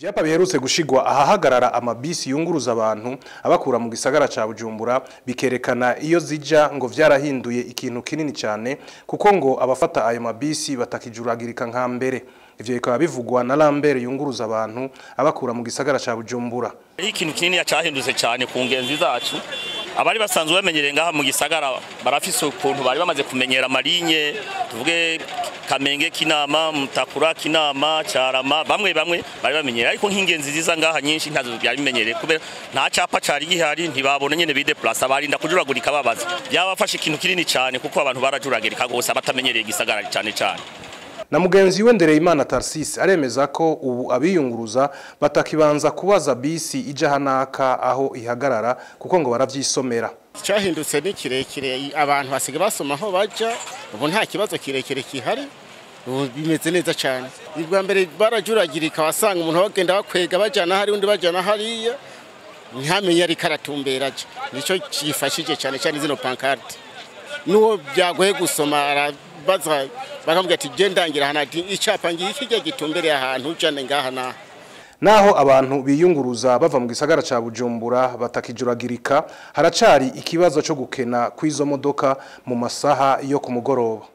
Ivyapa biherutse gushigwa ahahagarara amabisi yunguruza abantu abakura mu gisagara ca Bujumbura bikerekana iyo zija ngo vyarahinduye ikintu kinini cyane, kuko ngo abafata ayo mabisi batakijuragirika nka mbere. Ivyo bikaba bivugwa na Lambert yunguruza abantu abakura mu gisagara ca Bujumbura. Ikintu kinini cyahindutse cyane ku ngenzi zacu, abari basanzwe bamenyereye ngaha mu gisagara barafise ukuntu bari bamaze kumenyera amarinye, tuvuge Kamenge, Kinama, Mutakura, Kinama, Carama, bamwe bamwe bari bamenyereye, ariko nk'ingenzi ziza ngaha nyinshi ntazo byari bimenyereye kubera nta capa cari gihari, ntibabona nyene bideplace, barinda kujuragurika babaza. Byabafashe ikintu kinini cyane kuko abantu barajuragirika gose abatamenyereye igisagara cyane cyane. Na mugenzi we Ndereyimana Tarsis aremeza ko ubu abiyunguruza batakibanza kubaza bisi ija hanaka aho ihagarara, kuko ngo baravyisomera. Cyahindutse ni kirekire, abantu basigaye basoma aho baja, ubu nta kibazo kirekire kihari, ubu bimeze neza cyane. Ubwa mbere barajuragirika, wasanga umuntu bagenda bakwega bajana hari undi bajana hariya, ntamenye ariko aratumbera aje. Nico gifashije cyane cyane zino pancarte, nuwo byagoye gusoma arabaza bakamubwira ati genda ndangira hano, ati icapa ngiki kijya gitumbereye ahantu ujane ngaha naha. Naho abantu biyunguruza bava mu gisagara ca Bujumbura batakijuragirika, haracari ikibazo co gukena kw'izo modoka mu masaha yo ku mugoroba.